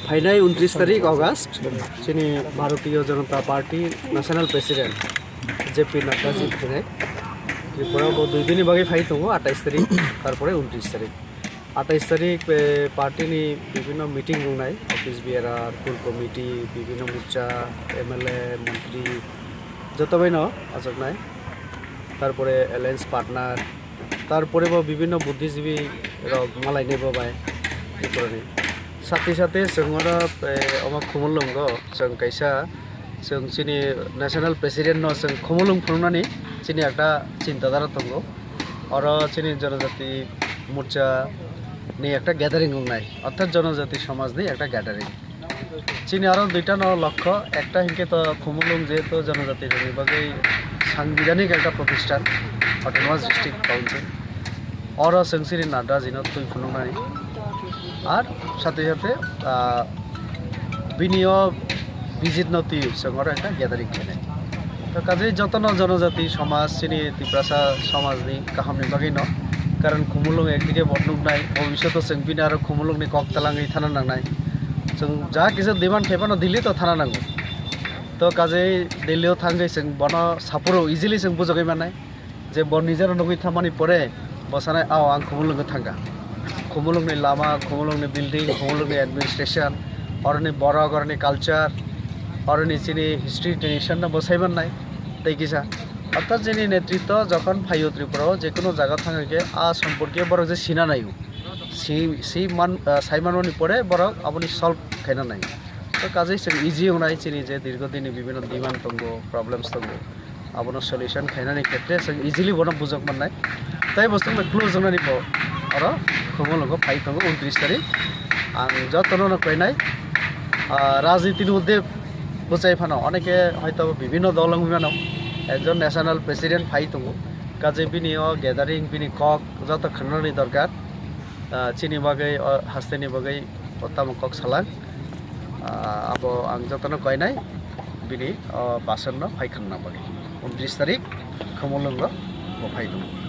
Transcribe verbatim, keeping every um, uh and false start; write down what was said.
Phainai untris tarik August, chini Bharatiya Janata Party National President J P Nadda ji phainai. Tripura bo dui dini bagwi phai tongo, atais tarik, tarpore untris tarik. Atais tarik, eh, party ni bibhinno meeting wngnai, office bearer, core committee, bibhinno morcha, M L A, montri, joto bai no achuknai. Tarpore alliance partner, tarpore bo bibhinno buddhijibi rok malainai bo bai Tripura ni. Sati sati chwng oro, eh, omo Khumulwngo chwng kaisa, chwng chini national president no chwng Khumulwng phunuknani chini ekta chinta dhara tongo. Oro chini Janajati Morcha ni ekta gathering wngnai, orthat Janajati Samaj ni ekta gathering. Chini aro duita no lokho, ekta hinkhe to Khumulwng jehetu Janajati rokni bagwi sangbidhanik ekta protisthan, Autonomous District Council. Oro chwng chini Nadda jino twi phunuknani. Ar sate sate, ah, bini o visit no twi chwng oro ekta gathering khainai. To kajai jotono Janajati Samaj, chini Tiprasa Samaj ni kaham ni bagwi no. Karon Khumulwng ekdike bo nuknai, bhobishoto chwng bini aro Khumulwng ni kok talangwi thana nangnai. Chwng ja kisa demand khaipano Delhi to thana nango. To kajai Delhi o thangwi chwng bono saporo easily chwng bujagwi mannai. Je bo nijero nugwi thammani pore bo sanai, "Ao, ang Khumulwngo thangkha." Khumulwngni lama, Khumulwngni building, Khumulwngni administration, oroni borok, oroni culture, oroni chini history, tradition no bo sai mannai. Tei kisa, orthat chini netritwo jokhon phaio Tripura o, je kono jaga thangkhe a somporke borok je sina naio. Si, si man, ah, sai manmani pore borok aboni solve khaina naio. To kajai chwng easy wngnai, chini je dirgho dinni bibhinno demand tongo, problems tongo, abono solution khainani khetre chwng easily bono bujok mannai. Tai bo chwngno close wngnani bo oro Khumulwngo phai tongo untris tarik. Ang jotono no koinai, ah, rajniti ni udde bwchai phano, oneke hoito bibhinno dol wngwi mano, ekjon national president phai tongo, kajai bini o gathering, bini kok joto khwnani dorkar. Ah, chini bagwi, o hasteni bagwi o tamo kok salang. Ah, abo ang jotono koinai bini, o, basonno phai khwna bagwi. Untris tarik Khumulwngo bo phai tongo.